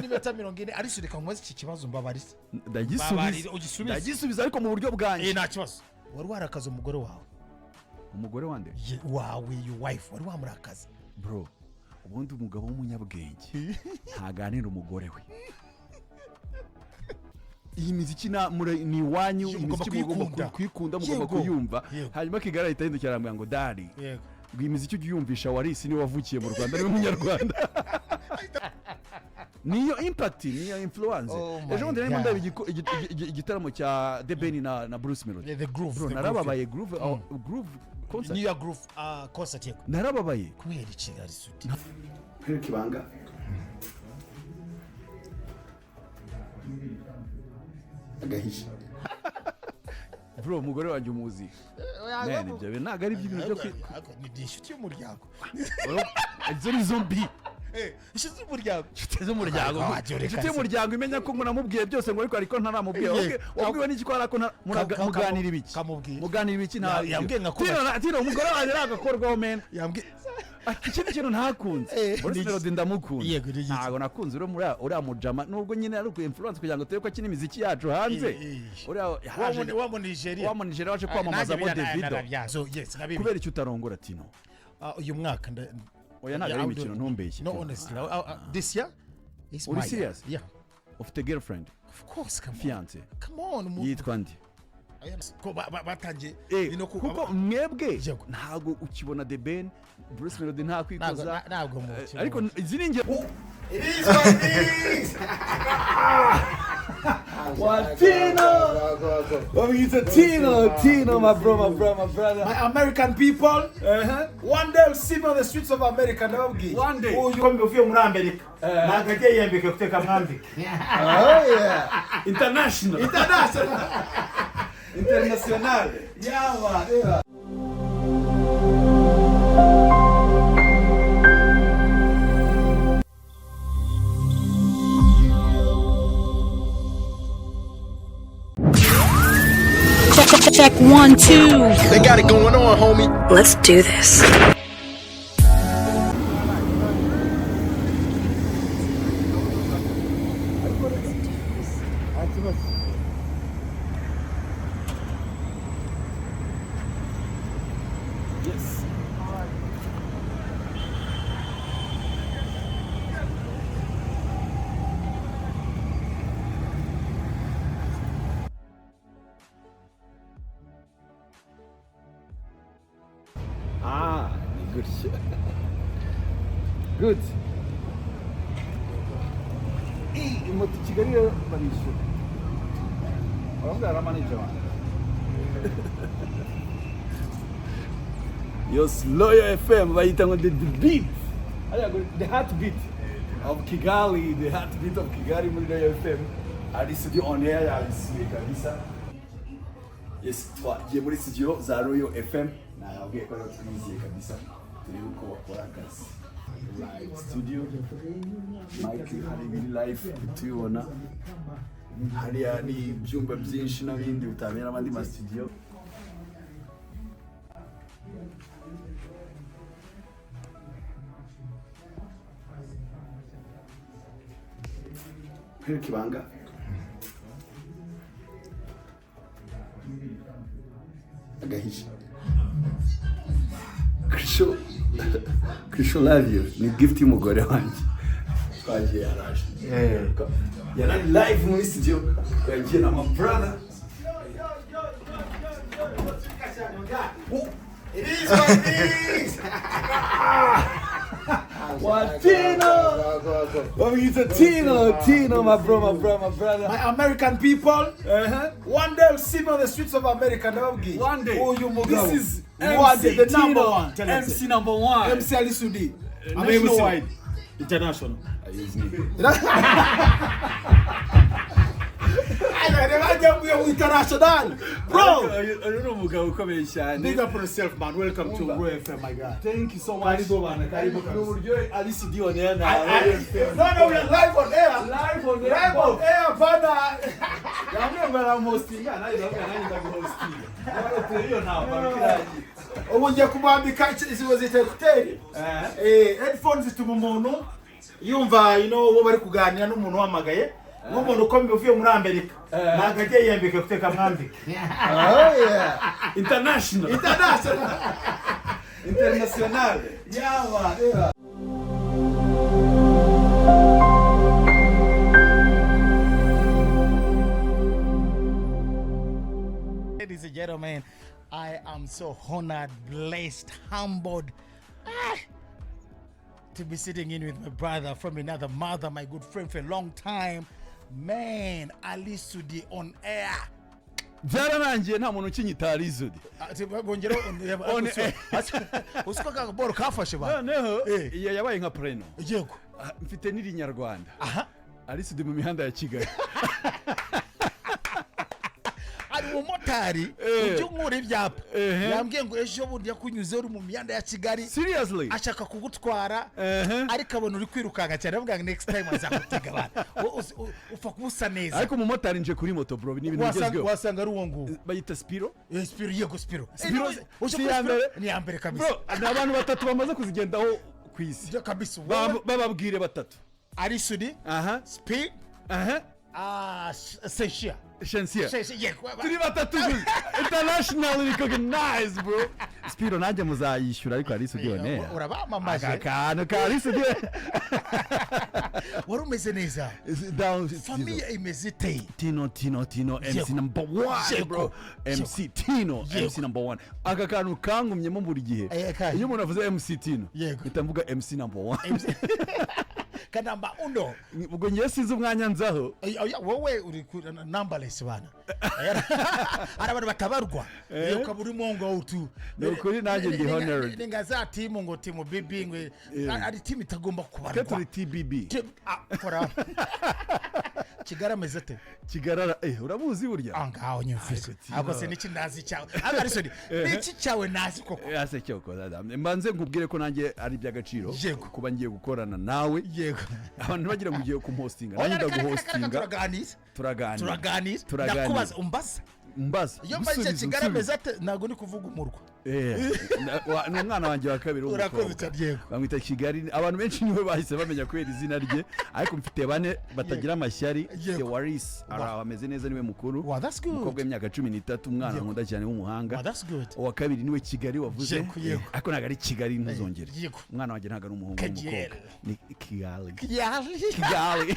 N'iminota 40, ariko reka nkubaze iki kibazo, mbabarize. Ndagisubiza. Mbabarira, ugisubize. Ndagisubiza ariko mu buryo bwanjye. Nta kibazo. Wari warakaza umugore wawe? Umugore wande? Wawe, your wife, wari wamurakaza? Bro, ubundi umugabo w'umunyabwenge ntaganira umugore we. Iyi miziki ni iwanyu. Iyo iyi mugomba miziki mugomba kuyikunda. kuyikunda, mugomba kuyumva. Hanyuma Kigali ahita ahindukira arambwira ngo: "Daddy, ngo iyi miziki ujye uyumvisha Warisi, niwe wavukiye mu Rwanda, niwe munyarwanda." Niyo impact, niyo influence. Oh my Ejo bundi narimo God. ndeba igitaramo cya The Ben na Bruce Melody. The Groove. Bro, The narababaye. Groove, oh, Groove concert. New York Groove concert, yego. Narababaye. Kubera iki, Ally Soudy? Nkwereke ibanga. Agahisha, bro, umugore wanjye umuzi. Man, ibyo bintu ntabwo ari iby'ibintu byo Ni inshuti y'umuryango. Izo ni zo mbi. Inshuti y'umuryango. Inshuti z'umuryango. Ah, wajya ureka Inshuti se. y'umuryango imenya ko ngo namubwiye byose, ngo ariko ntaramubwiye. Wabwiwe n'iki ko hari ako muganira ibiki? Kamubwiye. Muganira ibiki? Nta Yambwiye nka Tino Tino, umugore wanjye nagakorwaho, man. Yambwiye. Ikindi kintu ntakunze, Bruce Melody ndamukunda. Yego, ni iki? Ntabwo nakunze uriya mujama, nubwo nyine ari uku influence kugira ngo turebe ko akina imiziki yacu hanze. Uriya Wa mu Nigeria. Wa mu Nigeria waje kwamamazamo Davido. So yes, nabibi. Kubera icyo utarongora, Tino? Ah, uyu mwaka Oya, ntabwo ari imikino, ntumbeshye. No, honestly, this year is Uri my year. serious? Yeah. Ufite girlfriend? Of course, come on. Fiance? Come on. Yitwa ndi? Ko batangiye no Kuko mwebwe Yego. ntabwo ukibona The Ben, Bruce Melody nta kwikoza. Ntabwo mu Ariko izi ni ingero. It is what it is. Tino! Bamwita Tino, Tino, my bro, my bro, my brother. My American people, one day you'll see me on the streets of America, ndababwiye. One day. Uyu ko uvuye muri Amerika. Ntabwo agiye yiyambika kuteka mwambike. Oh yeah. International. International. International. Yeah, man. Yeah. Check, check, check, one, two. They got it going on, homie. Let's do this. Yes. Ah, ni gutya. Good. Iyi moto i Kigali rero barishyura. Baravuga na manager wanjye. Yos Loyal FM bayita ngo the beat. Hariya ngo the heartbeat of Kigali, the heartbeat of Kigali muri Loyal FM. Ari studio on air yabisuye kabisa. Yes, twagiye muri studio za Royal FM. Nababwiye ko ariho twiziye kabisa. Turebe uko bakora akazi. Live studio. Mike hari ibiri live tubibona. Hariya ni ibyumba byinshi n'ibindi utabera abandi ma studio. Nkwereke ibanga. Agahisha. Krisho, Krisho, love you. Ni gift y'umugore wanjye. Twagiye yaraje. Yari live muri studio. Yagiye na my brother. It is what it is. Wa Tino! Bamwita Tino, Tino, my bro, my bro, my brother. My American people, one day you'll see me on the streets of America, ndababwiye. One day. Uyu mugabo. This is One day, MC the number Tino, one. Tell MC number one. MC Ally Soudy. I'm MC. Nationwide. International. Is me. International. Bro. Uyu ni umugabo ukomeye cyane. Big up on yourself, man. Welcome to Umva. Royal FM, my guy. Thank you so much. Karibu bana, karibu Ni kabisa. uburyo Ally Soudy on air na Royal FM. No, we are live on air. Live on air. Live on air, bana. Yambwiye ngo aramuhostinga, nanjye ndamubwira nanjye ndaguhostinga. Rero turebe iyo ntambara uko irangiye. Ubu ngiye kumwambika izi zita écouteurs. Headphones zituma umuntu Yumva uwo bari kuganira n'umuntu uhamagaye, nk'umuntu ukomeye uvuye muri Amerika, ntabwo agiye yiyambika kuteka mwambike. Oh yeah, international. International. International. Yaba. Ladies and gentlemen, I am so honored, blessed, humbled to be sitting in with my brother from another mother, my good friend for a long time. Man, Ally Soudy on air. Byararangiye, nta muntu ukinyita Ally Soudy. Bongeraho. On air. Usiko akaboro kafashe ba. Noneho Eh. iyo yabaye nka prénom. Yego. Ah, mfite n'irinyarwanda. Aha. Ally Soudy mu mihanda ya Kigali. Hari umumotari Eh. ujya unkura ibyapa, Ehe. yambwiye ngo ejo bundi yakunyuze uri mu mihanda ya Kigali, Seriously? ashaka kugutwara, Ehe. ariko abona uri kwirukanka cyane, avuga ngo next time azagutega abantu. Upfa kuba usa neza. Ariko umumotari nje kuri moto, bro, ni ibintu bigezweho. Wasanga ari uwo nguwo. Bayita Spiro. Eh, Spiro, yego, Spiro. Spiro. Eh, uje Si kuri iya Spiro? mbere? Ni iya mbere kabisa. Bro, ni abantu batatu bamaze kuzigendaho ku isi. Byo kabisa, wowe. Bababwire batatu. Ally Soudy, Aha. Speed, Aha. Senshia. Shensia. Shensia, yego. Turi batatu gusa international recognized, bro. Spiro nanjye muzayishyura, ariko Ally Soudy on air. Urabamamaje. Aka kantu ka Ally Soudy. Wari umeze neza. Down. Famille imeze ite? Tino, Tino, Tino MC Yego. number one. Yego. Bro, MC Tino. Yego. MC number one, aka kantu kangumyemo buri gihe. Eh, kahe? Iyo umuntu avuze MC Tino, Yego. mpita mvuga MC number one. Kanamba uno. Ubwo ngiye sinzi umwanya nzaho. Oya, wowe uri ku numberless bana, hari abantu batabarwa. Iyo ukaba urimo ngo utu. Ni ukuri nanjye ndi honored. Ni nka za timu ngo timu BB, ngo ari timu itagomba Twe kubarwa. turi TBB. Ah, kora Kigali ameze ate? Kigarara, eh, uramuzi burya. Ah, ngaho nyumvise. Ariko Tino. Ahubwo se niki nazi cyawe? Ariko Ally Soudy, niki cyawe nazi koko? Ase cyoko mbanze nkubwire ko nanjye ari iby'agaciro Yego. kuba ngiye gukorana nawe. Yego. Abantu bagira ngo ugiye kumhostinga, Oya, nanjye reka, reka, reka, reka, ndaguhostinga. Turaganira. Turaganira. Turaganira. Turaganira. Ndakubaza, umbaza. Mbaza. Iyo mbaze Gusubiza, Kigali unsubize. ameze ate, ntabwo ni kuvuga umurwa. Eh, ni umwana wanjye wa kabiri Urakoze w'umukobwa. cyane, yego. Bamwita Kigali, abantu benshi niwe bahise bamenya kubera izina rye, ariko mfite bane batagira amashyari. Mfite Waris, araho ameze neza, niwe mukuru. Wow, that's good. Umukobwa w'imyaka 13, umwana nkunda cyane w'umuhanga. Wow, that's good. Uwa kabiri niwe Kigali wavuze. Yego, yego. Ariko ntabwo ari Kigali, ntuzongere. Yego. Umwana wanjye ntabwo ari umuhungu Kagiel. w'umukobwa, ni Kigali. Kigali. Kigali,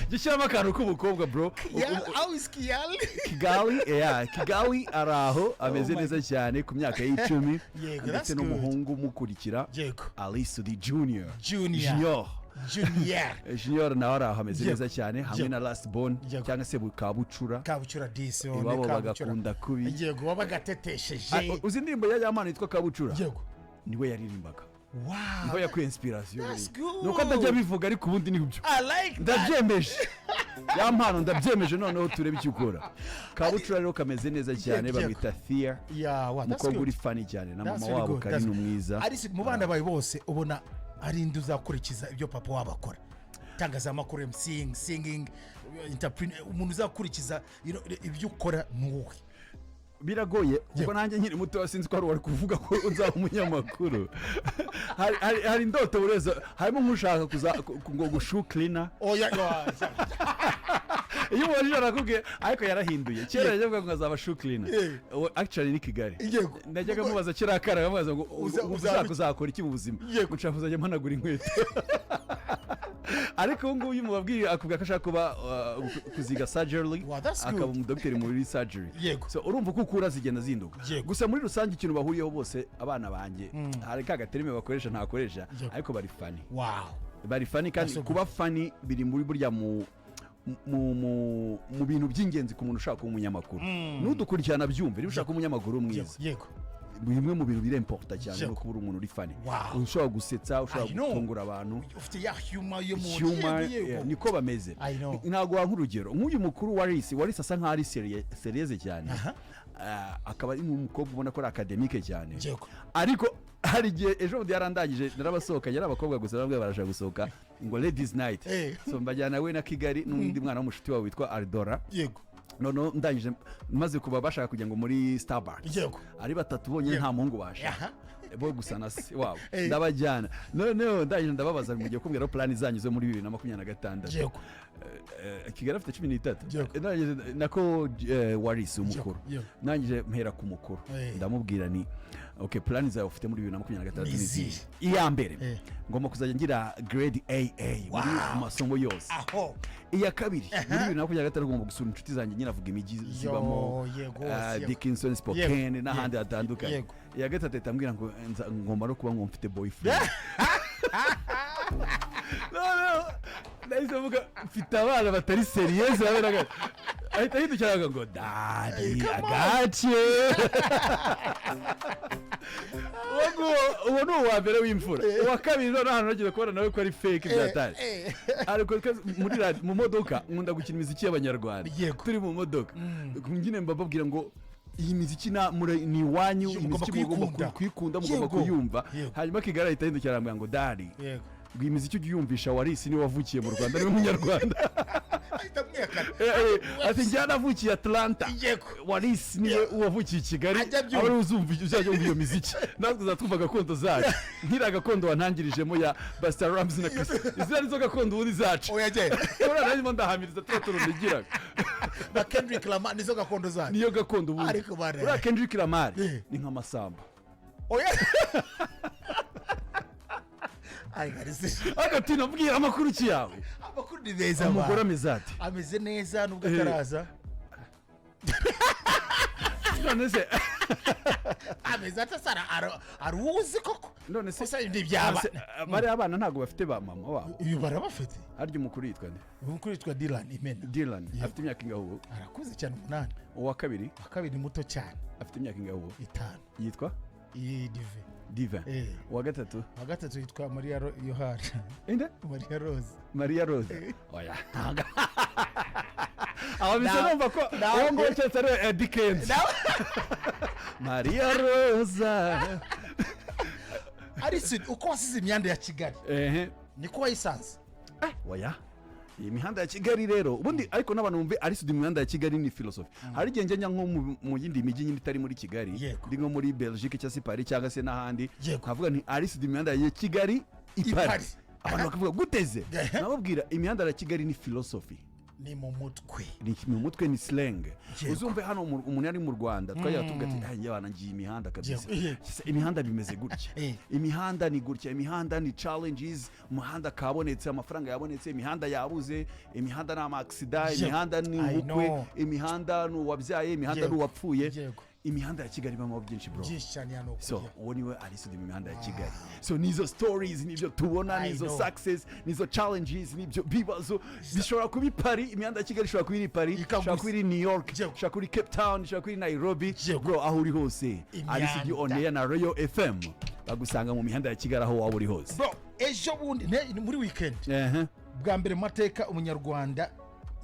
jya ushyiramo akantu k'umukobwa, bro. Kigali, how is Kigali? Kigali, yeah, Kigali araho ameze Oh my. neza cyane ku myaka y'icumi, Yego, ndetse that's good. n'umuhungu umukurikira, Yego. Ally Soudy Junior. Junior. Junior. Junior. Junior nawe araho ameze Yego. neza cyane, hamwe Yego. na Last Born, Yego. cyangwa se Kabucura. Kabucura disi. Iwabo bagakunda kubi. Yego, wabaga-tetesheje. Ah, uzi indirimbo ya Yamana yitwa Kabucura? Yego. Niwe yaririmbaga. Wow. Niho yakuye inspiration. That's good. Nuko atajya abivuga, ariko ubundi ni byo. I like that. Ndabyemeje ya mpano, ndabyemeje. Noneho turebe icyo ukora. Kabucura rero kameze neza cyane. Yego. Bamwita Thea. Yeah, wow, that's Umukobwa good. uri funny cyane na That's mama really wabo good. Karine mwiza. Ari mu bana bawe bose, ubona ari indi uzakurikiza ibyo papa wabo akora, itangazamakuru, MCing, singing, entrepreneur, umuntu uzakurikiza ibyo ukora ni wowe? Biragoye, kuko Yego. nanjye nkiri muto sinzi ko hari uwari kuvuga ko nzaba umunyamakuru. Hari indoto buri wese, harimo nk'ushaka kuza ngo gushoe cleaner. Oya. Iyo umubajije arakubwira, ariko yarahinduye. Kera yajyaga ngo azaba shoe cleaner. Actually ni Kigali. Yego. Najyaga mubaza kera akara, nkamubaza ngo Uzaba ushaka uzakora iki mu buzima? Yego. Nshaka kuzajya mpanagura inkweto. Ariko ubu ngubu iyo umubabwiye akubwira ko ashaka kuba kuziga surgery, Wow, that's good. akaba umudogiteri muri surgery. Yego. So urumva uko ukura zigenda zinduka. Yego. Gusa muri rusange ikintu bahuriyeho bose abana banjye, hari ka gaterime bakoresha ntakoresha, Yego. ariko bari funny. Wow. Bari funny kandi That's so good. kuba funny biri muri burya mu bintu by'ingenzi ku muntu ushaka kuba umunyamakuru. Nudukurikirana byumve, niba ushaka kuba umunyamakuru mwiza, Yego. bimwe mu bintu biri important cyane Yego. ni ukuba uri umuntu uri funny, Wow. ushobora gusetsa, ushobora I know. gutungura abantu. Ufite ya humor yo mu Humor, Yego, yego. yeah, niko bameze. I know. Ntabwo wanka urugero nk'uyu mukuru wa Risi. Warisi asa nkaho ari sérieuse cyane. Aha. Ah, akaba ari umukobwa ubona ko ari académique cyane. Yego. Ariko hari igihe ejo bundi yarandangije, narabasohokanye, ari abakobwa gusa, bamwe barashaka gusohoka ngo ladies night. Eh. So mbajyana we na Kigali n'undi mwana w'umushuti wabo witwa Ardora. Yego. Noneho ndangije maze kuba bashaka kujya ngo muri Starbucks, Yego. ari batatu bonyine, Yego. nta muhungu bashaka. Aha. Bo gusa na se wabo. Ndabajyana, noneho ndangije ndababaza: "Mugiye kumbwira plan zanyu zo muri 2026?" Kigali afite 13. Yego. Nako Warisi umukuru. Yego. Nangije mpera ku mukuru. Ndamubwira ni: "Okay, plan zawe ufite muri 2026 Ni ni izihe? izihe?" Iya mbere, ngomba kuzajya ngira grade AA muri masomo yose. Aho. Iya kabiri, muri 2026 ngomba gusura inshuti zanjye, nyine avuga imijyi zibamo, Dickinson, Spokane n'ahandi hatandukanye. Iya gatatu ahita ambwira ngo ngomba no kuba ngo mfite boyfriend. No, nahise mvuga mfite abana batari sérieux. Ahita ahindukira avuga ngo: "Daddy, Come on." agace uwo nguwo, uwo ni uwa mbere w'imfura. Uwa kabiri noneho, ahantu nagiye kubona nawe ko ari fake byatari, ariko muri mu modoka nkunda gukina imiziki y'abanyarwanda. Turi mu modoka nyine mba mbabwira ngo iyi miziki ni iwanyu, iyi Mugomba miziki mugomba kuyikunda. kuyikunda, mugomba kuyumva. Hanyuma Kigali ahita ahindukira arambwira ngo: "Daddy, ngo iyi miziki ujye uyumvisha Warisi, niwe wavukiye mu Rwanda, niwe munyarwanda." Ahita amwihakana. Ati: "Njye navukiye Atlanta, Warisi niwe wavukiye i Kigali." Ajya abyumva. Aho uzumva, uzajya wumva iyo miziki, natwe tuzatwumva gakondo zacu, nk'iriya gakondo wantangirijemo ya Busta Rhymes na Chris, iziriya nizo gakondo ubundi zacu. Oya, genda. Uriya narimo ndahamiriza tuba turunigiraga. Na Kendrick Lamar nizo gakondo zacu. Niyo gakondo ubundi. Ariko bana- Uriya Kendrick Lamar ni nk'amasamba. Oya, ariko ari Ariko Tino, mbwira amakuru ki yawe? Amakuru ni meza. Umugore Abantu. ameze ate? Ameze neza nubwo ataraza. None se Ameze ate se? Aruzi koko? None se Gusa ntibyaba. None se, bariya abana ntabwo bafite ba mama wabo? Uyu barabafite. Harya umukuru yitwa nde? Umukuru yitwa Dylan Imena. Dylan. Yego. Afite imyaka ingahe ubu? Arakuze cyane, 8. Uwa kabiri? Uwa kabiri ni muto cyane. Afite imyaka ingahe ubu? 5. Yitwa? Iyi Dive. Divin. Uwa gatatu? Uwa gatatu yitwa Mariya Yohana. Inde? Mariya Rose. Maria Rose. Oya, ntabwo aba bisa. Numva ko uwo nguwo cyose ari Eddy Kenzo, Maria Rosa. Ariko uko wasize imyanda ya Kigali, niko wayisanze? Oya, iyi mihanda ya Kigali rero ubundi, ariko n'abantu bumve, ari sudi imihanda ya Kigali ni filosofi. Hari igihe njya nko mu yindi mijyi nyine itari muri Kigali, ndi nko muri Belgique cyangwa se Paris cyangwa se n'ahandi, nkavuga nti: "Ari sudi imihanda ya Kigali i I Paris." Paris. Abantu bakavuga: "Guteze?" Nababwira imihanda ya Kigali ni filosofi. Ni mu mutwe. Ni mu mutwe, ni slang. Uzumve hano umuntu ari mu Rwanda, twajyaga tuvuga ati: "Ah, njye bana ngiye imihanda kabisa." Se, imihanda bimeze gutya. Imihanda ni gutya, imihanda ni challenges, umuhanda kabonetse, amafaranga yabonetse, imihanda yabuze, imihanda ni amaksida, imihanda ni I ubukwe, know. imihanda ni uwabyaye, imihanda ni uwapfuye. Imihanda ya Kigali ibamo byinshi, bro. Byinshi cyane hano. So uwo niwe Arisudi mu mihanda ya Kigali. So nizo stories, nibyo tubona, I nizo know. success, nizo challenges, nibyo bibazo bishobora kuba i Paris. Imihanda ya Kigali ishobora kuba iri i Paris, Ikagusa. ishobora kuba iri New York, ishobora kuba iri Cape Town, ishobora kuba iri Nairobi. Bro, aho uri hose, Imihanda. Alisudi on air na Royal FM bagusanga mu mihanda ya Kigali, aho waba uri hose. Bro, ejo bundi muri weekend, bwa mbere mu mateka umunyarwanda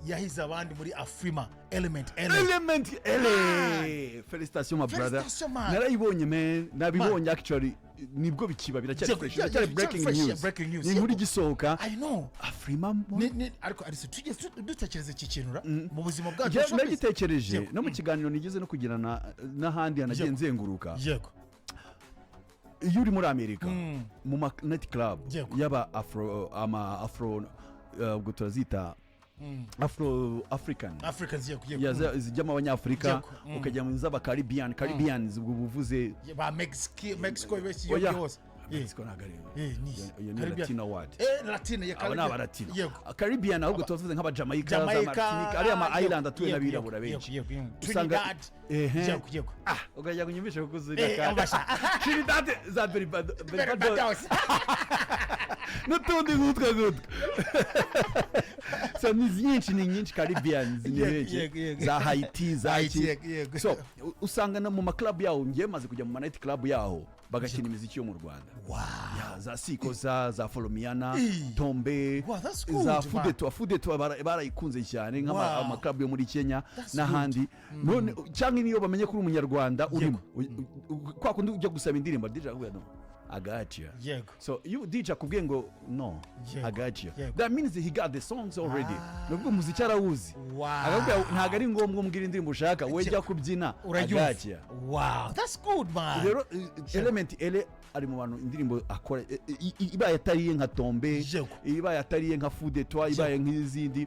yahize abandi muri Afrima Element Ele. Element Ele, félicitations, my brother. Félicitations, man. Narayibonye, man, nabibonye. Actually nibwo bikiba, biracyari fresh, biracyari breaking fresh, yeah, news. Breaking news, Ni inkuru yego. igisohoka. I know. Afrima mo- Ariko ariko tujye dutekereza iki kintu ra mu buzima bwacu Njye showbiz. nagitekereje no mu kiganiro nigeze no kugirana n'ahandi hanagiye nzenguruka. Iyo uri muri Amerika mu ma night club y'aba afro, ama afro, ubwo turazita afro African, Africans, yego. Ya, zijyamo abanyafurika, Yego. ukajya mu z'aba Caribbean, Caribbeans ubwo buvuze Ba Mexico benshi iyo Oya. hose. Mexico ntabwo ari Ni iyo ni Caribbean. Latino word. Latino ya Aba ni Caribbean. abalatino. Caribbean ahubwo tubavuze nk'abajamaika, za Jamaica, Martinique, ariya ma island atuwe n'abirabura benshi. Yego. Usanga Trinidad. Yego. Ah, ukajya kunyumvisha kuko uzi Abasha. Trinidad za Barbados Barbados. N'utundi nk'utwo ngutwo. So ni nyinshi, ni nyinshi, Caribbean ni benshi, Yego. za Haiti, za Haiti, iki. yego. So usanga no mu maklabu yaho, ngiye maze kujya mu ma night club yaho, bagakina imiziki yo mu Rwanda. Ya, za Sikoza, za Folomiana, Tombe, Wow, that's good, za man. Fudetwa. Fudetwa barayikunze cyane nk'amaklabu yo muri Kenya That's n'ahandi. None cyangwa niyo bamenye ko uri umunyarwanda urimo, kwa kundi ujya gusaba indirimbo, DJ akubwira: "No." I got you. So iyo DJ akubwiye ngo no, I got you, that means he got the songs already. Ni ukuvuga umuziki arawuzi. Akakubwira ntabwo ari ngombwa umbwira indirimbo ushaka, we jya kubyina, I Urayumva. got you. Wow, that's good, man. Rero Element Eleeeh ari mu bantu indirimbo akora ibaye atariye nka Tombe, ibaye atariye nka Fou de Toi, ibaye nk'izindi,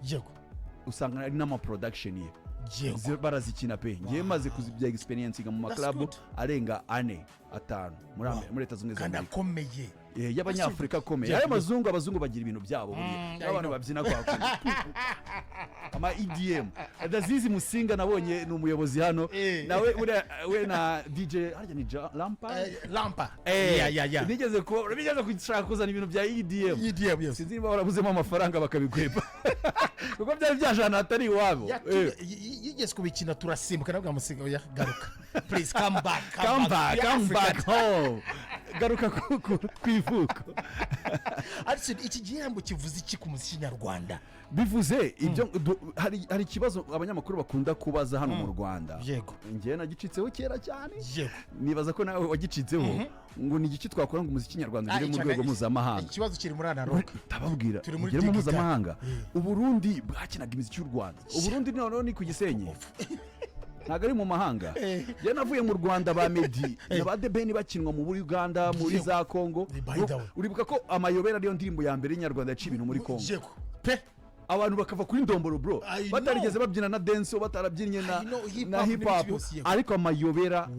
usanga ari n'ama production ye. Barazikina pe. Ngewe maze kuzibya experience mu That's ma club good. arenga ane, atanu muri Leta Zunze Ubumwe za Kandi Amerika. akomeye. Y'abanyafurika akomeye. Yeah. Ayo mazungu, abazungu bagira ibintu byabo buriya. I N'abantu know. babyina kwa kundi ama EDM. Adazizi Musinga nabonye ni umuyobozi hano. Nawe buriya we na DJ harya ni Lampa. Lampa. Nigeze kuba bigeze gushaka kuzana ibintu bya EDM. EDM, yes. Sinzi niba barabuzemo amafaranga bakabikwepa kuko byari byaje ahantu hatari iwabo. Yigeze kubikina turasimbuka, nabwo Musinga, oya, garuka, please come back. Come back. We are Come back African. home, garuka ku ivuko. Ariko iki gihembo kivuze iki ku muziki nyarwanda? Bivuze ibyo hari ikibazo abanyamakuru bakunda kubaza hano mu Rwanda. Njyewe nagicitseho kera cyane. Nibaza ko nawe wagicitseho, ngo ni igiki twakora ngo umuziki nyarwanda ugere mu rwego mpuzamahanga? Ikibazo kiri muri analogue. Ndababwira, Turi muri ugere mu digital. mpuzamahanga. Uburundi bwakinaga imiziki y'u Rwanda. Uburundi noneho ni ku Gisenyi, ntabwo ari mu mahanga. Njyewe navuye mu Rwanda ba Meddy na ba The Ben bakinwa mu Uganda, muri za Congo. By the way. Uribuka ko Amayobera ariyo ndirimbo ya mbere y'inyarwanda yaciye ibintu muri Congo? Yego pe. Abantu bakava kuri ndomboro, bro, I know. batarigeze babyina na dance, batarabyinnye na I know, hip na hop hip hop, n'ibiki byose, yego. ariko Amayobera.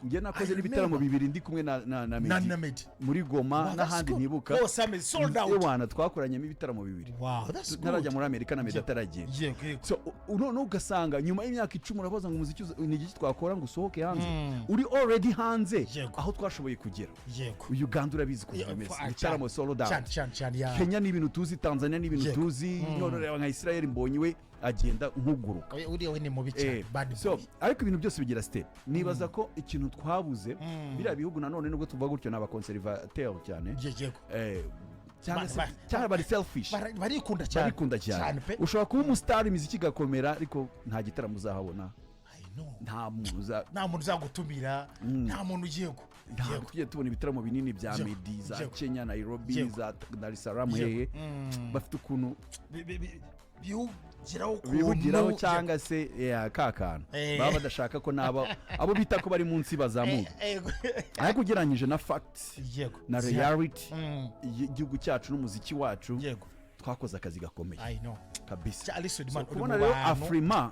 Njye nakoze I n'ibitaramo remember. bibiri ndi kumwe na Meddy Na Meddy. muri Goma Wow, that's n'ahandi good. ntibuka. Hose ameze sold out. Ewana, twakoranyemo ibitaramo bibiri Wow, that's good. ntarajya muri Amerika na Meddy ataragenda. yego yego So noneho ugasanga nyuma y'imyaka 10 urabaza ngo umuziki ni igiki twakora ngo usohoke hanze, uri already hanze. Aho twashoboye kugera, Uganda urabizi ukuntu bimeze, ibitaramo sold out. Cyane cyane cyane, yeah. Kenya ni ibintu tuzi, Tanzania ni ibintu tuzi. None reba nka Israel Mbonyi, we agenda nkuguruka. Oya, uriya we ni mubi cyane. Bad So boy. ariko ibintu byose bigira step. Nibaza ko ikintu twabuze, biriya bihugu nanone nubwo tuvuga gutyo, ni aba conservateur cyane. Yego. Cyangwa se cyangwa bari selfish. Barikunda cyane. Barikunda cyane. Cyane pe. Ushobora kuba umusitari, imiziki igakomera, ariko nta gitaramo uzahabona. I know. Nta muntu uza Nta muntu uzagutumira, nta muntu ugiye Ntabwo tujye tubona ibitaramo binini bya Meddy za Kenya, Nairobi, za Dar es Salaam, hehe. Bafite ukuntu Bihugiraho ukuntu. Bihugiraho cyangwa se yeah, ka kantu baba badashaka ko nabo abo bita ko bari munsi bazamuka. Ariko ugereranyije na facts na reality y'igihugu cyacu n'umuziki wacu, twakoze akazi gakomeye I know. kabisa. Charles So, Suleiman, uri kubona mu rero bantu. Afrima,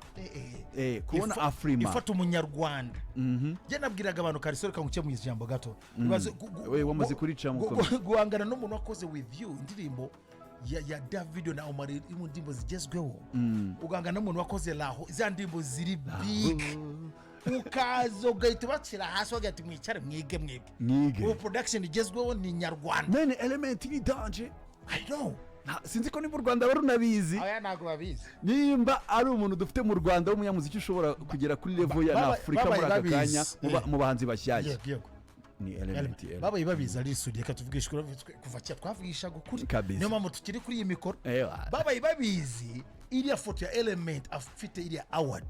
kubona Afrima Ifata umunyarwanda. Njye nabwiraga abantu karisore kanguke mu ijambo gato. Ibaze We, wamaze kuricamo, komeza. guhangana n'umuntu wakoze With You, indirimbo ya Davido na Omar, iri mu ndirimbo zigezweho, ugahangana n'umuntu wakoze Laho, za ndirimbo ziri big, ukaza ugahita ubashyira hasi bagahita mwicare mwige mwebwe. Mwige. Ubu production igezweho ni nyarwanda. Mene Element ni danger. I know. Sinzi ko niba u Rwanda barunabizi. Aya ntabwo babizi. Nimba ari umuntu dufite mu Rwanda w'umunyamuziki ushobora kugera kuri level ya babaye Afurika muri aka babizi. kanya mu bahanzi bashyashya, yego yego ni Element Eleeeh. Babaye babizi ari studio. Reka tuvugishe ukuri, kuva kera twavugishaga ukuri. Kabisa. Niyo mpamvu tukiri kuri iyi mikoro. Ewa. Babaye babizi, iriya foto ya Element afite iriya award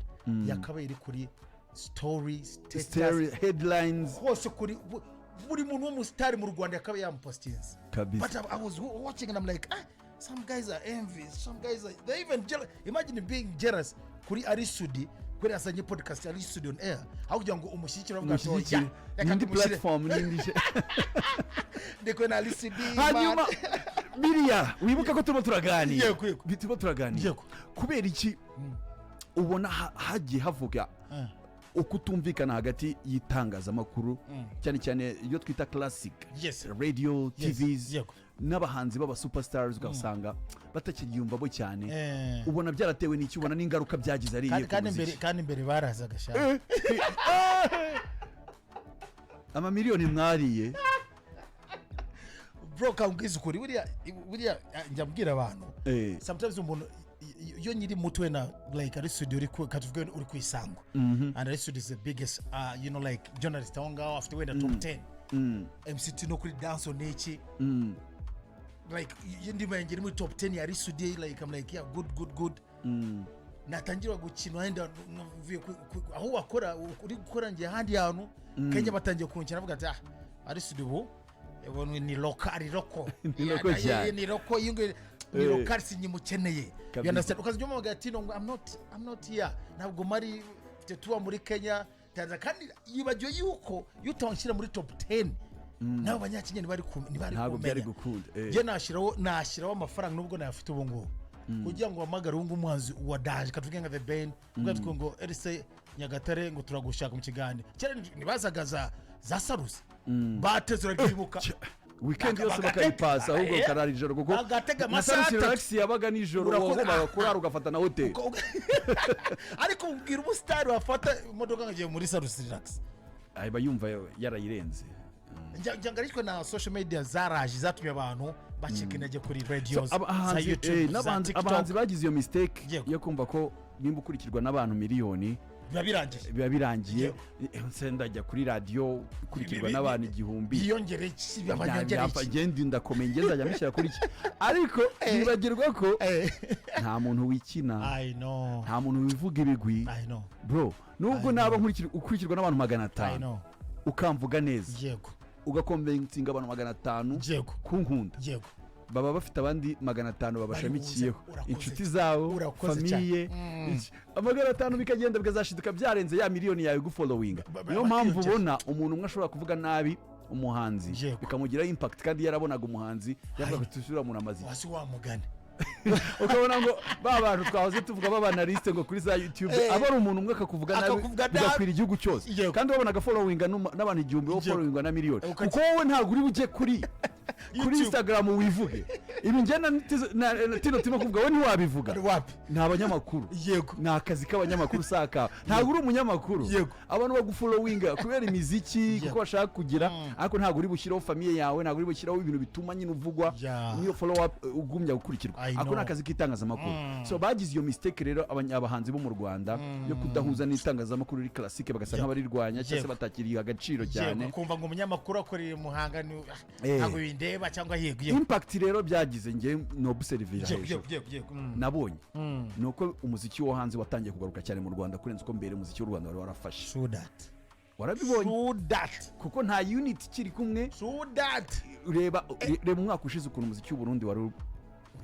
yakabaye iri kuri story, status, Story, headlines. Hose kuri buri muntu w'umusitari mu Rwanda yakabaye yamupostinze. Kabisa. But I was watching and I'm like, ah, some guys are envious, some guys are, they even jealous. Imagine being jealous kuri Ally Soudy, kuri azanye podcast Ally Soudy on Air, aho kugira ngo umushyigikire bavuga ati Umushyigikire. oya, reka N'indi tumushyire. platform n'indi Ndiko na Ally Soudy. Hanyuma biriya wibuka ko turimo turaganira. Yego. Turimo turaganira. Kubera iki ubona hagiye havuga ukutumvikana hagati y'itangazamakuru, cyane cyane iyo twita classic radio, TVs, n'abahanzi b'aba superstars, ugasanga batakiyumvamo cyane? Ubona byaratewe n'iki? Ubona n'ingaruka byagize ari iyihe Kandi ku kandi mbere muziki? Kandi mbere barazaga sha. Amamiliyoni mwariye. Bro, kambwiza ukuri, buriya njya mbwira abantu, sometimes umuntu iyo nyiri muto na like ari studio uri katuvuge uri ku Isango, and Ally Soudy is the biggest like journalist aho ngaho, afite wenda top 10 MCT no kuri dance n'iki, like iyo ndimo yanjye iri muri top 10 ya Ally Soudy, like I'm like, yeah, good, good, good. Natangira gukina wenda mvuye aho wakora uri gukora, ngiye ahandi hantu Kenya, batangiye kunkina bavuga ati ah, Ally Soudy ubu Ubwo ni local, ari local. Ni local cyane. Ni local, iyo ngiyo ni local, sinyimukeneye. Kabisa. You understand? Ukazajya umuhamagara ati: "No, I'm not here, ntabwo mari, mfite tuba muri Kenya, Tanzania." Kandi yibagiwe yuko iyo utanshyira muri top 10, nabo Banyakenya ntibari Ntabwo byari kumenya. gukunda. Njye nashyiraho amafaranga, nubwo nayafite ubu ngubu, kugira ngo uhamagare ubu ngubu umuhanzi wa daje, katuvuge nka The Ben, ubwo ngo Erise Nyagatare, ngo turagushaka mu kiganiro. Kera ntibazaga za Salus, bateze, urabyibuka? Weekend yose bakayipasa, ahubwo ukarara ijoro, kuko Bagatega na amasaha Salus 3. Relax yabaga nijoro. Wagombaga kurara ugafata na hoteli. Ariko ubwira umusitari wafata imodoka nkagiye muri Salus Relax? Aba yumva yarayirenze. Njya ngarishwe na social media zaraje, zatumye abantu bacika intege kuri radios, za Abahanzi YouTube, za abahanzi TikTok. bagize iyo mistake yo kumva ko nimba ukurikirwa n'abantu miliyoni, Biba birangiye. biba birangiye. Nse ndajya kuri radiyo ukurikirwa n'abantu 1000, Yiyongere iki? Abanyongere iki? Ngende ndakomeye, ngende nzajya mbishyira kuri iki, ariko bibagirwa ko nta muntu wikina, I know. nta muntu wivuga ibigwi. I know. Bro, nubwo I naba ukurikirwa n'abantu magana I atanu, know. ukamvuga neza, ugaconvincinga abantu 500 kunkunda, baba bafite abandi 500 babashamikiyeho, Urakoze. inshuti zabo, Urakoze. Famille, iki. 500 bikagenda bikazashiduka byarenze ya miliyoni yawe gufollowinga. Niyo mpamvu Bakiyongera. ubona umuntu umwe ashobora kuvuga nabi umuhanzi, bikamugiraho impact, kandi yarabonaga umuhanzi, yavuga ati: "Uriya muntu amaze iki?" Wasi wa mugani. Ukabona ngo ba bantu twahoze tuvuga b'abanaliste ngo kuri za YouTube, aba ari umuntu umwe akakuvuga nabi, Akakuvuga nabi. bigakwira igihugu cyose. Kandi wabonaga followinga n'abantu 1000, wowe followinga na miliyoni, kuko wowe ntabwo uri bujye kuri YouTube. Instagram wivuge ibi njye na Tino turimo kuvuga, wowe ntiwabivuga. Wapi. Ni abanyamakuru. Ni akazi k'abanyamakuru, si akawe, ntabwo uri umunyamakuru. Abantu bagufollowinga kubera imiziki, kuko bashaka kugira, ariko ntabwo uri bushyireho famille yawe, ntabwo uri bushyireho ibintu bituma nyine uvugwa, niyo follow up ugumya gukurikirwa. I Ako know. ni akazi k'itangazamakuru. So bagize iyo mistake rero abahanzi bo mu Rwanda yo kudahuza n'itangazamakuru riri classique, bagasa nk'abarirwanya cyangwa se batakiriye agaciro cyane. Kumva ngo umunyamakuru akorera i Muhanga ntabwo bindeba, cyangwa yego. Impact rero byagize, nge nobservira hejuru, Yego. nabonye ni uko umuziki wo hanze watangiye kugaruka cyane mu Rwanda kurenza uko mbere umuziki w'u Rwanda wari warafashe. True that. Warabibonye? True that. Kuko nta unit ikiri kumwe. True that. Reba umwaka ushize ukuntu umuziki w'u Burundi wari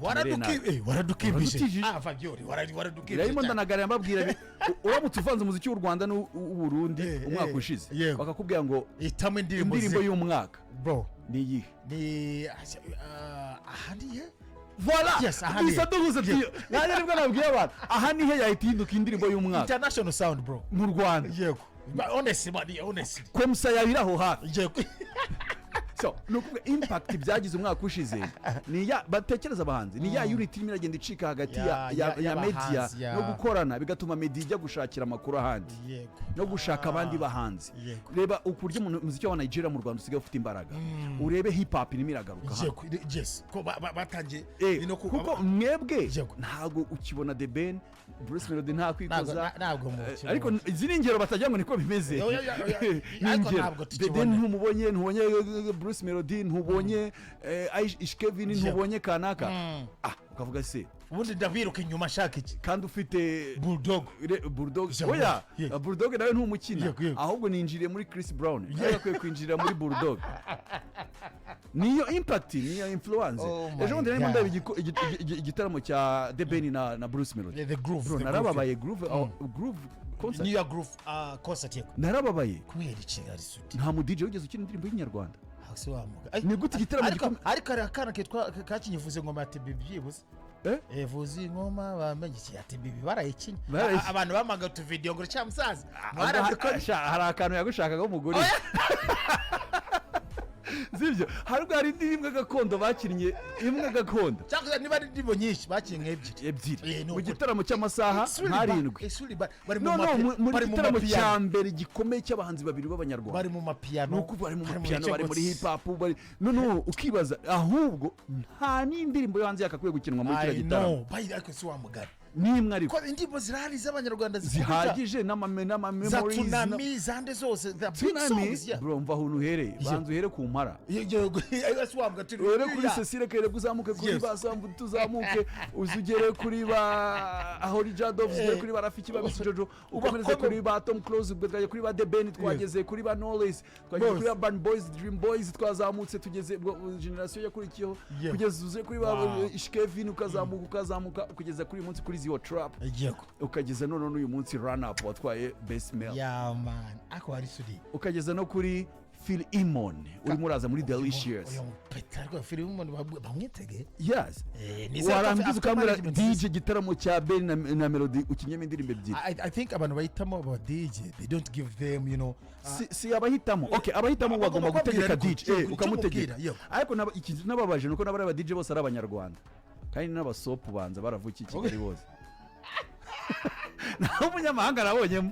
Waradukibije. Waradutijije. Ah, Fabiori, waradukibije Irayimo. cyane. Ndanaganira mbabwira uramutse uvanze umuziki w'u Rwanda n'uw'u Burundi umwaka ushize, bakakubwira ngo Hitamo indirimbo indirimbo y'umwaka bro ni iyihe? Ni aha ni he? Voilà. Yes, aha ni Bisa he. duhuze tuyo nanjye nibwo nabwiye abantu, aha ni he yahita ihinduka indirimbo y'umwaka International sound, bro. mu Rwanda. Yego. But honestly, man, honestly. Komsa yabiri aho hafi. So ni ukuvuga impact byagize umwaka ushize ni ya batekereza abahanzi, ni ya unity irimo iragenda icika hagati ya media Y'abahanzi, ya. no gukorana, bigatuma media ijya gushakira amakuru ahandi no gushaka abandi bahanzi. Reba uburyo umuziki wa Nigeria mu Rwanda usigaye ufite imbaraga, urebe hip hop irimo iragaruka hano. Yego, yes, ko batangiye no Kuko mwebwe ntabwo ukibona The Ben, Bruce Melody nta kwikoza. Ntabwo mukibona. Ariko izi ni ingero, batagira ngo niko bimeze. Oya. Ni Ariko ingero. ntabwo The Ben tukibona. ntumubonye, ntubonye Bruce Melody, ntubonye Ish Kevin, ntubonye kanaka, ukavuga se Ubundi ndabiruka inyuma ashaka iki? Kandi ufite Bulldog. Bulldog. Jean Oya. Yeah. Bulldog nawe ntumukina. Yego. Ahubwo ninjiriye muri Chris Brown, nawe akwiye kwinjirira muri Bulldog. Niyo impact, niyo influence. Oh my Ejo bundi narimo God. ndeba igitaramo cya The Ben na Bruce Melody. Yeah, the groove, Bro, the narababaye. Groove, oh, groove concert. New York Groove concert, yego. Narababaye. Kubera iki, ari sudi? Nta mu DJ wigeze ukina indirimbo y'Inyarwanda. Hasi wa muga. Ni gute igitaramo Ariko hari akana kitwa kakinyivuze ngoma ya TBB byibuze. Eh? Vuza ingoma bamenye iki ya TBB, barayikinye. Barayikinye. Abantu bamaga utuvideyo ngo cya musaza mwarabikora. Sha, hari akantu yagushakaga umugore, sibyo? Hari ubwo hari indi imwe gakondo bakinnye, imwe gakondo. Cyangwa niba ari indirimbo nyinshi, bakinnye nk'ebyiri. Ebyiri Ni mu ukuri. gitaramo cy'amasaha It's really bad. nkarindwi. It's really bad. Bari mu No, no, muri bari mu gitaramo mapiano. cya mbere gikomeye cy'abahanzi babiri b'Abanyarwanda. Bari mu mapiano. Ni ukuvuga bari mu mapiano, bice bari muri gusa. hip hop, bari no ukibaza ahubwo nta n'indirimbo yo hanze yakakwiye gukinwa muri kiriya I gitaramo. know. Ariko si wa mugani. Nimwe ariko. Ko indirimbo zirahari z'Abanyarwanda zikubita. Zihagije n'ama Za memories. Tsunami, zande zose, the big Tsunami. songs, yeah. Bro, mva ahantu uhereye, banza uhere ku mpara. Yego, ayo si wambwa turi. Uhere kuri Cecile Kayirebwa, uzamuke kuri ba Sambu, tuzamuke uzugere kuri ba Ahori Jadov, uzugere kuri ba Rafiki, ba Miss Jojo, ukomereze kuri ba Tom Close, ubwo twageze kuri ba The Ben, twageze kuri ba Knowless, twageze Bose. kuri ba Urban Boys, Dream Boys, twazamutse tugeze ubwo generation yakurikiyeho, kugeza uze kuri ba Kevin, ukazamuka, ukazamuka kugeza kuri uyu munsi kuri Zeo Trap, ukageza none n'uyu munsi Run Up watwaye Best Male. Yeah man, ako hari suri. Ukageza no kuri Phil Imon urimo uraza muri Delicious. Uyu mupeta rwa Phil Imon bamwitege. Yes. Nizere ko Warangiza afite ukambwira management. DJ, igitaramo cya Ben na Melody ukinyemo indirimbo ebyiri. I think abantu bahitamo aba DJ, they don't give them Si abahitamo, okay, abahitamo bagomba bagomba gutegeka kubabwira DJ. ariko, icyo Ukamutegeka. mubwira, yego. Ariko iki nababaje nuko n'abari aba DJ bose ari Abanyarwanda kandi n'abasopu banza baravukiye i Kigali bose, naho umunyamahanga nabonyemo.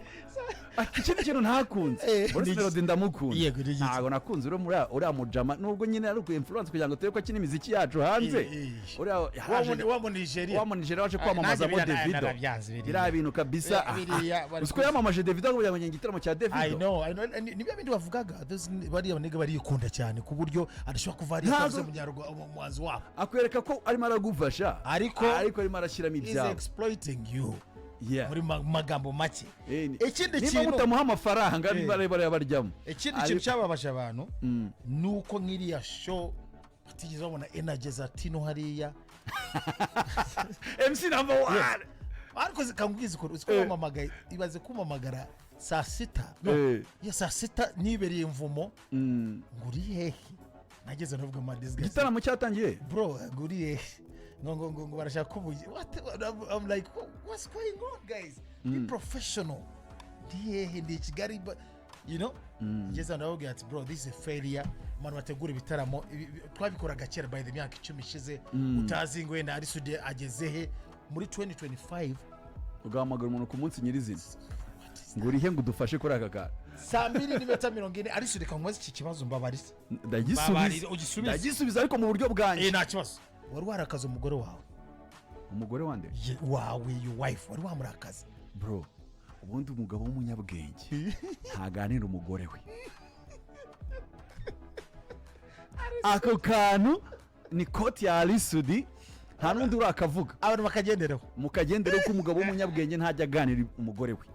Ikindi kintu ntakunze, Bruce Melody ndamukunda. Yego, ni iki? Ntabwo nakunze uriya uriya mujama, nubwo nyine ari uku influence kugira ngo turebe ko akina imiziki yacu hanze. Uriya Wa mu Nigeria. Wa mu Nigeria waje kwamamazamo Nanjye biriya Davido. narabyanze biriya. Biriya bintu kabisa. Biriya bari Uzi ko yamamaje Davido kugira ngo ngende igitaramo cya I Davido? know, I know. Ni bya bindi bavugaga, bariya banigga barikunda cyane ku buryo adashobora kuva hariya atavuze umuhanzi wabo. Akwereka ko arimo aragufasha, ariko arimo arashyiramo Is ibyabo. exploiting you muri magambo make. Ikindi Niba kintu mutamuha amafaranga, bariya baryamo. Ikindi kintu cyababaje abantu ni uko nk'iriya show batigeze babona energy za Tino hariya. MC number one. Ariko zikambwiza ukuri, uzi ko bampamagaye, ibaze kumpamagara saa 6, no, ya saa 6 nibereye mvumo, ngo uri hehe? Nageze ndavuga, man, this guy Igitaramo cyatangiye. Bro, ngo uri hehe? Ngo barashaka kubuye. What? I'm like, what's going on, guys? Be professional. Ndi hehe? Ndi i Kigali, but ngeze aho ndababwira ati, bro, this is a failure. Abantu bategura ibitaramo, twabikoraga kera, by the myaka 10 ishize, utazi ngo wenda ari studio ageze he muri 2025. Ugahamagara umuntu ku munsi nyirizina ngo urihe, ngo udufashe kuri aka kantu. Saa 2:40, ari studio. Kankubaze iki kibazo, mbabarira. Ndagisubiza. Mbabarira, ugisubize. Ndagisubiza ariko mu buryo bwanjye. Nta kibazo. Wari warakaza umugore wawe? Umugore wande? Wawe, your wife, wari wamurakaza? Bro, ubundi umugabo w'umunyabwenge ntaganira umugore we. Ako kantu ni quote ya Ally Soudy, nta n'undi urakavuga. Abantu bakagenderaho. Mukagendera ko umugabo w'umunyabwenge ntajya aganira umugore we.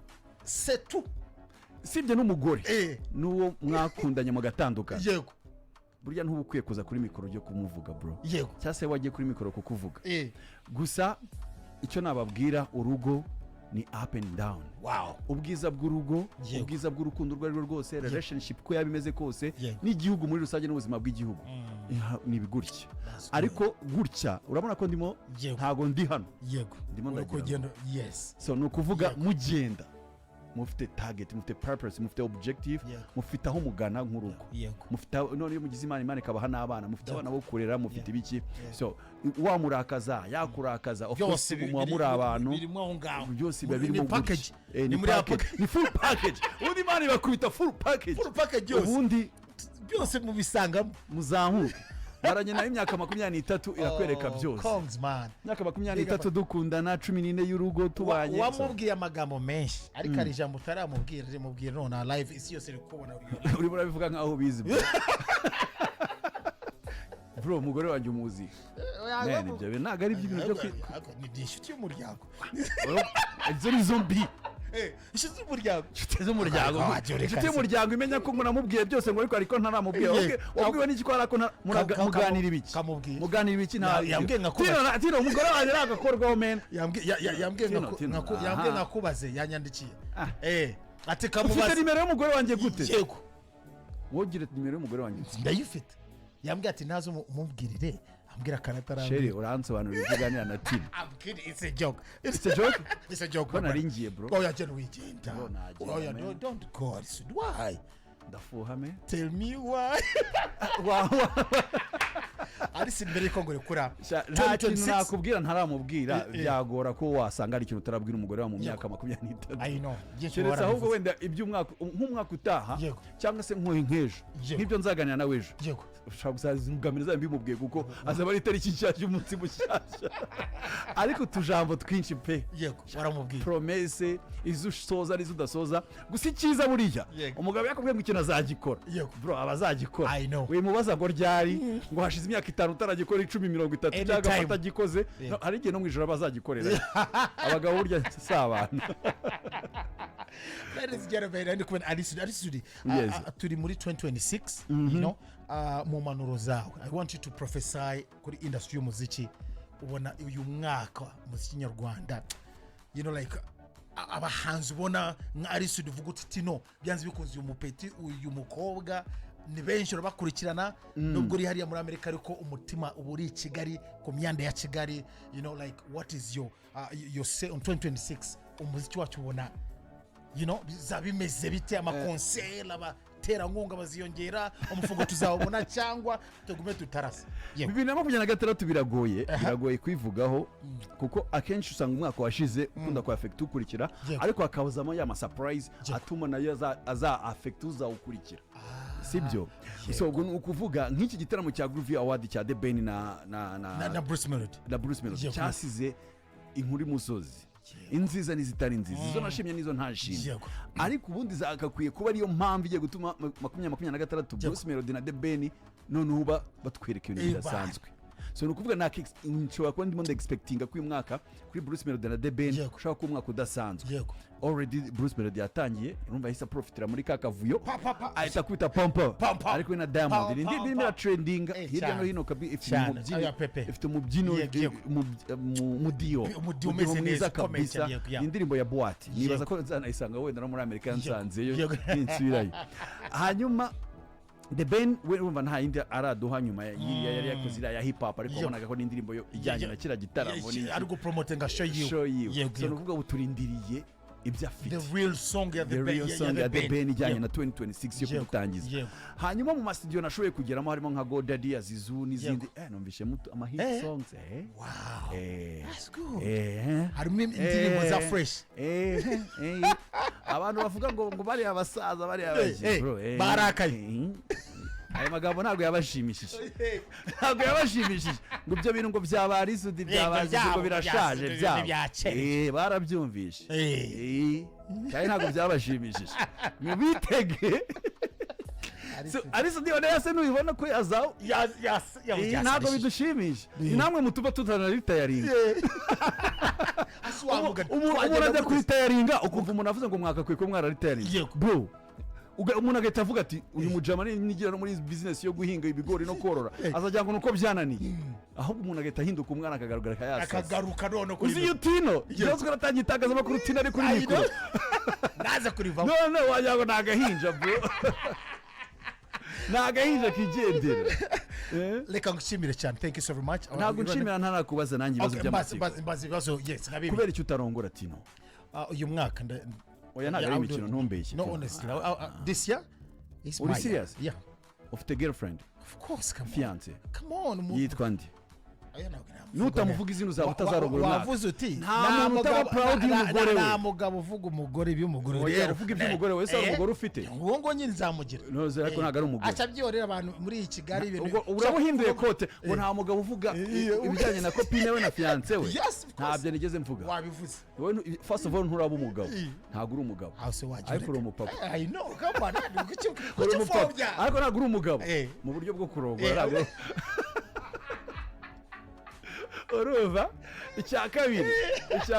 Setu. Sibye n'umugore, n'uwo mwakundanye mugatandukana, burya ntuba ukwiye kuza kuri mikoro ujye kumuvuga, bro, cyangwa se wagiye kuri mikoro kukuvuga. Gusa icyo nababwira, urugo ni up and down. Ubwiza bw'urugo, ubwiza bw'urukundo urwo ari rwo rwose, relationship uko yaba imeze kose, n'igihugu muri rusange n'ubuzima bw'igihugu, ni gutya. That's good. Ariko gutya urabona ko ndimo, ntago ndi hano. Ndimo Uri ndagira. kugenda, yes. So ni ukuvuga mugenda mufite target, mufite purpose, mufite objective, mufite aho mugana nk'urugo, mufite none iyo mugize Imana, Imana ikabaha n'abana, mufite abana bo kurera, mufite ibiki. So wamurakaza, yakurakaza, of course, Byose muba muri abantu. Birimo aho ngaho. Byose biba Ni birimo package. gutya. Ni Ni muri ya package. Ni full package. Ubundi Imana ibakubita full package. Full package yose. Ubundi Byose mubisangamo. Muzamuke, maranye nayo imyaka 23, irakwereka Oh, byose. congs, man. Imyaka 23 dukundana, 14 y'urugo tubanye. Wamubwiye amagambo menshi, ariko hari ijambo utaramubwira. Rimubwira none live, isi yose iri kubona. Urimo urabivuga nkaho ubizi, bro. Bro, umugore wanjye umuzi. Man, ibyo bintu ntabwo ari iby'ibintu byo Ni inshuti y'umuryango. Izo ni zo mbi. Inshuti y'umuryango. Inshuti z'umuryango. Ah, wajya ureka Inshuti se. y'umuryango imenya ko ngo namubwiye byose, ngo ariko ntaramubwiye. Okay, wabwiwe n'iki ko hari ako muganira ibiki? Kamubwiye. Muganira ibiki? Nta Yambwiye nkakubaza. Tino, umugore wanjye nagakorwaho, man. Yambwiye Tino, Tino. yambwiye nkakubaze, yanyandikiye. Ati Ufite kamubaze. nimero y'umugore wanjye gute? Yego. Wogira nimero y'umugore wanjye? Ndayifite. Yambwiye ati ntaze umubwirire, ambwira akantu Chéri, atarambwira. uransobanurira ibyo uganira na Tino. I'm kidding. It's a joke. It's a joke? It's a joke. Ko nari ngiye, bro. Oya, genda wigenda. Bro, nagenda, Oya, man. no, don't go. Why? Ndafuha, man. Tell me why. Wa- wa- Ariko mbere yuko ngo rekura Sha, nta kintu 2026 nakubwira ntaramubwira. Byagora ko wasanga hari ikintu utarabwira umugore wawe mu myaka 23. I know byinshi. Keretse ahubwo warabivuze. wenda iby'umwaka, nk'umwaka utaha, cyangwa se nk'ejo, nk'ibyo nzaganira nawe ejo, ushobora kuzazigamira zaba mbimubwiye, kuko azaba ari itariki nshyashya, umunsi mushyashya, ariko utujambo twinshi pe. Yego, waramubwiye. Promesse izo usoza n'izo udasoza. Gusa icyiza buriya, umugabo yakubwiye ngo ikintu azagikora, bro, aba azagikora. I know. Wimubaza ngo ryari, ngo hashize imyaka 50 utaragikora, 10, 30, Anytime. cyangwa atagikoze. No, hari igihe no mu ijoro aba azagikorera. Abagabo burya si abantu. Ladies and gentlemen, ndi kumwe na Ally Soudy. Ally Soudy, Yes. turi muri 2026, mu manuro zawe, I want you to prophesy kuri industry y'umuziki. Ubona uyu mwaka umuziki nyarwanda, like abahanzi ubona nka Ally Soudy, uvuga uti: "Tino byanze bikunze uyu mupeti, uyu mukobwa ni benshi urabakurikirana, nubwo uri hariya muri Amerika ariko umutima uba uri i Kigali, ku myanda ya Kigali." Like what is your say on 2026? Umuziki wacu ubona bizaba bimeze bite? Amakonseri, abaterankunga baziyongera, umufungo tuzawubona cyangwa tugume tutarasa? Yego. 2026 biragoye, biragoye kwivugaho, kuko akenshi usanga umwaka washize ukunda ku affecta ukurikira, ariko hakabuzamo ya ma surprise atuma nayo aza affecta uzawukurikira, sibyo? So ubwo ni ukuvuga nk'iki gitaramo cya Groovy Award cya The Ben na na Bruce Melody. Na Bruce Melody, cyasize inkuru imusozi, inziza n'izitari nziza, izo nashimye n'izo ntashimye. Ariko ubundi zagakwiye kuba ariyo mpamvu igiye gutuma 2026 Bruce Melody na The Ben noneho uba batwereka ibintu bidasanzwe. So ni ukuvuga nshobora kuba ndimo ndexpectinga ko uyu mwaka kuri Bruce Melody na The Ben ushobora kuba umwaka udasanzwe. Already Bruce Melody yatangiye, urumva yahise aprofitira muri ka kavuyo, Pa, pa, pa. ahita akubita Pampa Pampa. ari kumwe na Diamond. Pa, Ni pa, indirimbo irimo pa. iratrendinga hirya no hino ifite umubyino, Aya, Pepe. ifite umubyino, umudiyo. Umudiyo umeze mwiza neza, ukomeye kabisa. cyane, yego, Ni indirimbo ya boîte, nibaza ko nzanayisanga wenda no muri Amerika nsanzeyo ninsubirayo. Hanyuma The Ben we urumva nta yindi araduha nyuma ya yiriya yari yakoze, iriya ya hip hop, ariko wabonaga ko n'indirimbo yo ijyanye na kiriya gitaramo n'iki. Ari gupromotinga show yiwe. Show yiwe. Yego, So ni ukuvuga ngo turindiriye ibyo afite, the real song ya the The Ben, real song ya The Ben ijyanye na 2026 yo kudutangiza. Hanyuma mu masitudiyo nashoboye kugeramo harimo nka Godaddy ya Zizu n'izindi, numvishemo ama hit songs. Wow. That's good. Harimo indirimbo za fresh. Abantu bavuga ngo bariya abasaza, bariya abaji, bro, barakaye. Ayo magambo ntabwo yabashimishije, ntabwo yabashimishije, ngo ibyo bintu ngo byaba ari Soudy, byaba Zizu, ngo byabo, birashaje, byabo. bya kera. Barabyumvishe. Kandi ntabwo byabashimishije, mubitege. So, Ally Soudy on se nubibona ko yazaho. Ntabwo bidushimisha, ni namwe mutuma tutanaritayaringa. Umuntu ajya kuritayaringa, ukumva umuntu avuze ngo mwakakwiye ko mwararitayaringa. Bro, umuntu agahita avuga ati: "Uyu mujama nigira no muri business yo guhinga ibigori no korora, azagira ngo nuko byananiye." Ahubwo umuntu agahita ahinduka umwana, akagaragara akayasaza. Akagaruka none kuri Uzi iyo Tino byose uratangiye itangazamakuru, Tino ari kuri I mikoro, know. Naza kurivamo. None wagira ngo ni agahinja, bro, ni agahinja kigendera. Reka ngushimire cyane, thank you so very much. Ntabwo nshimira ntarakubaza nanjye ibibazo Okay, by'amatsiko. mbaza ibibazo, yes, nka bibiri. Kubera icyo utarongora, Tino? Ah, uyu mwaka Oya, ntabwo ari imikino, ntumbeshye. No, honestly, this year is Uri my year. serious? Yeah. Ufite girlfriend? Of course, come on. Fiance? Come on, Yitwa ndi? Aya ntabwo namuvuga. Nutamuvuga izina uzaba utazarongora umwaka. Wavuze uti Nta muntu utaba proud y'umugore we. Nta mugabo uvuga umugore, iby'umugore Oya, rero. uvuga iby'umugore we, ese hari umugore ufite? Uwo ngo nyine nzamugira. No, ariko ntabwo ari umugore. Aca byihorera abantu muri iyi Kigali ibintu. Ubwo uraba uhinduye kote ngo nta mugabo uvuga ibijyanye na copine we na fiance we. Yes, of course. Ntabyo nigeze mvuga. Wabivuze. Wowe first of all nturaba umugabo, ntabwo uri umugabo. Aho se wajya? Ariko uri umupapa. I know, come on, kuki Uri kuki umupapa upfobya? ariko ntabwo uri umugabo mu buryo bwo kurongora, ntabwo urumva. Icya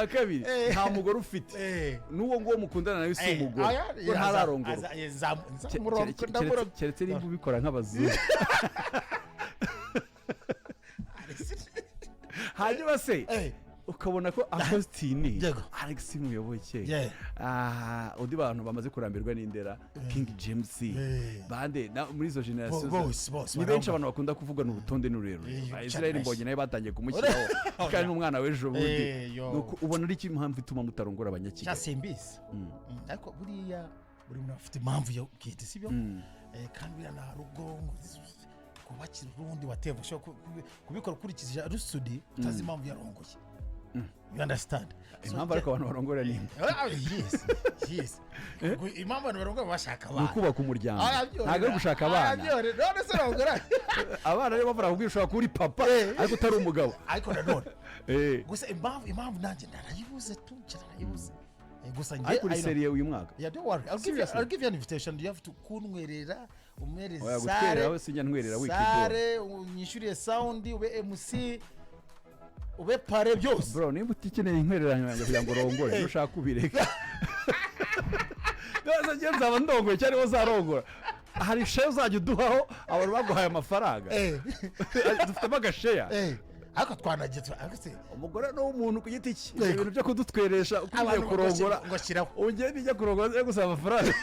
kabiri, nta mugore ufite. N'uwo nguwo mukundana nawe si umugore, ko ntararongora. Keretse nimba ubikora nk'abazungu. Hanyuma se ukabona ko Agostini, Alex Muyoboke, undi bantu bamaze kurambirwa n'indera, King James, bande muri izo generation Bose ni benshi. baramba. Abantu bakunda kuvuga ni urutonde ni rurerure. Israel cyane. Mbonyi nawe batangiye kumushyiraho, kandi n'umwana w'ejo bundi. Yo. Nuko ubona ari iki impamvu ituma mutarongora abanyakigali? Cyasimbizi, ariko buriya buri muntu afite impamvu yo bwite, sibyo? Kandi buriya nta rugo ngo Twubakire urundi, whatever. Ushobora kubikora ukurikije Ally Soudy, utazi impamvu yarongoye, you understand? So, Impamvu ariko abantu barongora ni imwe. Ah, yes, impamvu abantu barongora, bashaka Ni abana. ukubaka umuryango. Arabyorohera. Ntabwo ari gushaka abana. Arabyorohera. None se urongora? Abana rero bavura kubwira, ushobora kuba uri papa ariko utari umugabo. Ariko nanone gusa impamvu nanjye narayibuze tu, njye narayibuze. Gusa njye Ariko uri I know. sérieux uyu mwaka? Yeah, don't worry. Seriously? I'll give you an invitation. You have to kuntwerera, umere Oya, sare. gutwerera aho sinjya ntwerera, wikigora. Sare, unyishyuriye sound, ube MC, ube pare, byose. Bro, niba utikeneye inkwereranyo yanjye kugira ngo urongore, nushaka ubireka. None njye nzaba ndongoye cyangwa niba uzarongora, hari share uzajya uduhaho abantu baguhaye amafaranga? Dufitemo agashare. Ariko twanagiye ariko se Umugore ni uw'umuntu ku giti cye. Ibyo Yego. bintu byo kudutweresha uko ugiye Abantu kurongora, ngo shyiraho. ugiye nijya kurongora nzajya gusaba amafaranga.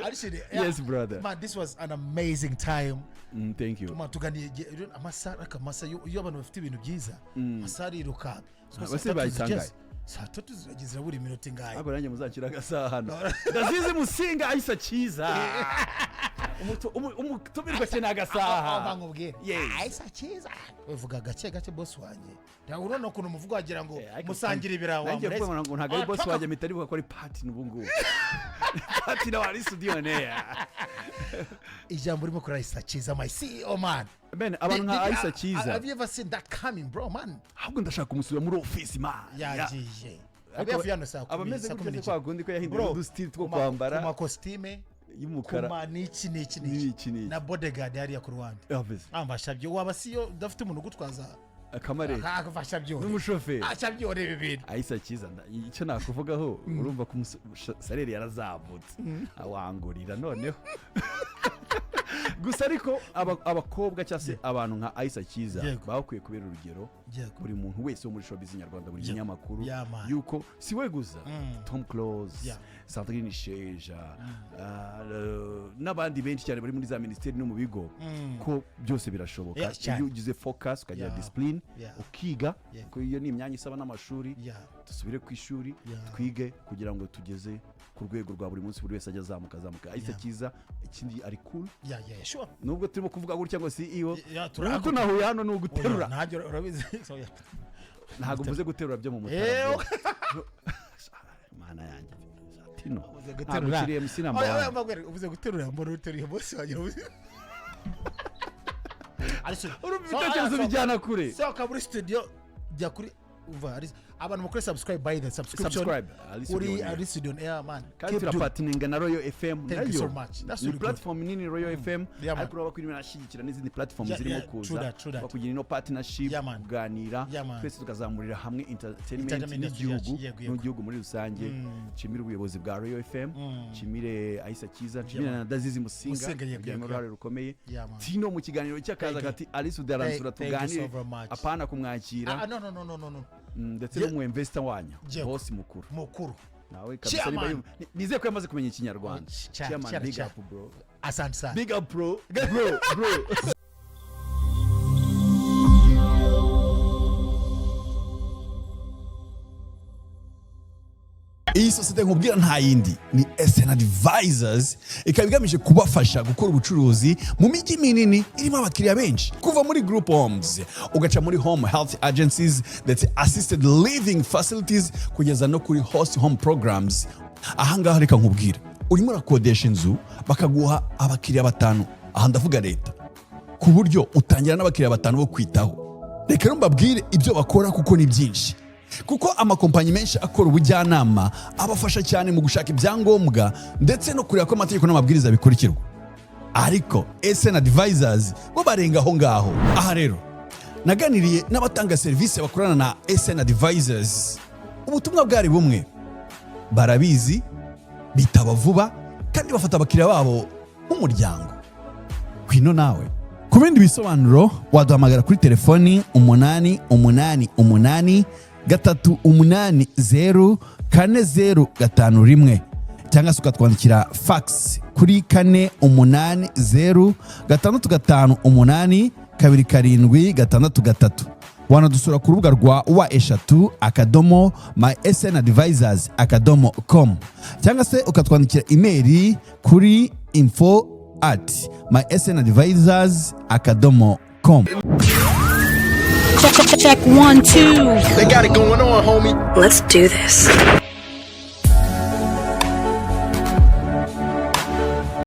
Actually, Yes, brother. Man, this was an amazing time. Thank you. Man, tuganiye amasaha, ariko amasaha, iyo abantu bafite ibintu byiza, amasaha arirukanka. So, Base saa 3 bayitangaye. zigeze, saa 3 zirageze, zirabura iminota ingahe? Ariko nanjye muzakira agasaha hano. Ndazizi Musinga Aisa Cyiza. Umutumirwa akeneye agasaha. Nkubwire. Yes. Aisa Cyiza, uvuga gake gake, boss wanjye. Ntabwo urabona ukuntu umuvuga, wagira ngo Ariko musangira ibirayi. Nanjye Wamureze. kuvuga ngo ntabwo ari Ah, boss paka- wanjye, mpita nibuka ko ari partner ubu ngubu. Partner wa Ally Soudy On Air. Ijambo urimo kuri Aisa Cyiza, my CEO man. Ben, abantu nka Aisa Cyiza. Have you ever seen that coming, bro, man? Ahubwo ndashaka kumusura muri office, man. Yagiye. Ariko Abe hafi hano saa aba 10, ameze saa gutya 10 se n'igice. kwa kundi ko yahinduye Bro, udusitiri two ku kwambara makositime, y'umukara. Kuma n'iki n'iki N'iki n'iki n'iki. na bodyguard hariya ku ruhande. Yavuze. Ambasha byo waba siyo udafite umuntu ugutwaza. Akamarere. Akafasha byo. N'umushoferi. Asha byo ibi bintu. Aisa Cyiza, icyo nakuvugaho, urumva ko salaire yarazamutse, awangurira noneho gusa. Ariko abakobwa cyangwa se abantu nka Aisa Cyiza baba bakwiye kubera urugero buri muntu wese wo muri showbiz nyarwanda, buri kinyamakuru, Yeah, man. yuko si we gusa, Tom Close, Sandrine Sheja, n'abandi benshi cyane bari muri za minisiteri no mu bigo, ko byose birashoboka Yeah, cyane. iyo ugize focus, ukagira discipline, ukiga, kuko iyo ni imyanya isaba n'amashuri. Dusubire ku ishuri, twige kugira ngo tugeze ku rwego rwa buri munsi, buri wese ajya azamuka, azamuka. Aisa Cyiza, ikindi ari cool. Yeah, sure. Nubwo turimo kuvuga gutya ngo CEO, Yeah, ubu tunahuye hano ni uguterura. Oya, nanjye urabizi. So, yeah. Ntabwo mvuze guterura byo mu mutara, bro. Mana yanjye, Tino, Uvuze ntabwo guterura. ukiri MC number Oya, oya, one. mbabwire, uvuze guterura, mbona uteruye boss wanjye, uvuze. Ariko Urumva ibitekerezo bijyana kure. Sohoka muri studio, jya kuri, umva, abantu mukore subscribe, by the subscription. Subscribe, Ally Kuri Studio on Air. Ally Studio on Air, man. Kandi Keep doing. turapartneringa na Royal FM. Thank you Nayo so much. That's ni really good. platform nini, Royal FM. Yeah, man. Ariko urabona ko irimo irashyigikira n'izindi platform zirimo Yeah, true kuza. that, true that. Bakugira ino partnership, Yeah, man. kuganira, Yeah, man. twese tukazamurira hamwe entertainment Entertainment industry n'igihugu, yacu, yego, yego. n'igihugu muri rusange. Nshimire ubuyobozi bwa Royal FM, nshimire Aisa Cyiza, nshimire Yeah, na Dazizi Musinga Musinga, yego, yagiyemo yego. uruhare rukomeye. Yeah, man. Tino mu kiganiro cy'akaza Thank you. kati Ally Soudy aransura Thank you so tuganire, very much. apana kumwakira. Ah, no, no, no, no, no, no. Ndetse n'umu investor wanyu, Yego. boss mukuru Mukuru. nawe kabisa niba Chairman. nizeye ko yamaze kumenya Ikinyarwanda. Oh, Chairman, chair, big chair. up, bro. Asante sana. Big up, bro, bro, bro. Iyi sosiyete nkubwira nta yindi ni SN Advisors, ikaba igamije kubafasha gukora ubucuruzi mu mijyi minini irimo abakiriya benshi, kuva muri group homes, ugaca muri home health agencies ndetse assisted living facilities, kugeza no kuri host home programs. Ahangaha reka nkubwire, urimo urakodesha inzu bakaguha abakiriya batanu, aha ndavuga leta, ku buryo utangira n'abakiriya batanu bo kwitaho. Reka rero mbabwire ibyo bakora kuko ni byinshi, kuko amakompanyi menshi akora ubujyanama abafasha cyane mu gushaka ibyangombwa ndetse no kureba ko amategeko n'amabwiriza bikurikirwa, ariko SN Advisors bo barenga aho ngaho. Aha rero naganiriye n'abatanga serivisi bakorana na SN Advisors, ubutumwa bwari bumwe: barabizi, bitaba vuba kandi bafata abakiriya babo nk'umuryango. Ngwino nawe. Ku bindi bisobanuro waduhamagara kuri telefoni 888 380 4051, cyangwa se ukatwandikira fax kuri 480 658 2763. Wanadusura ku rubuga rwa www.mysnadvisors.com, cyangwa se ukatwandikira imeri kuri info @mysnadvisors.com. Check, check, check, one, two. They got it going on, homie. Let's do this.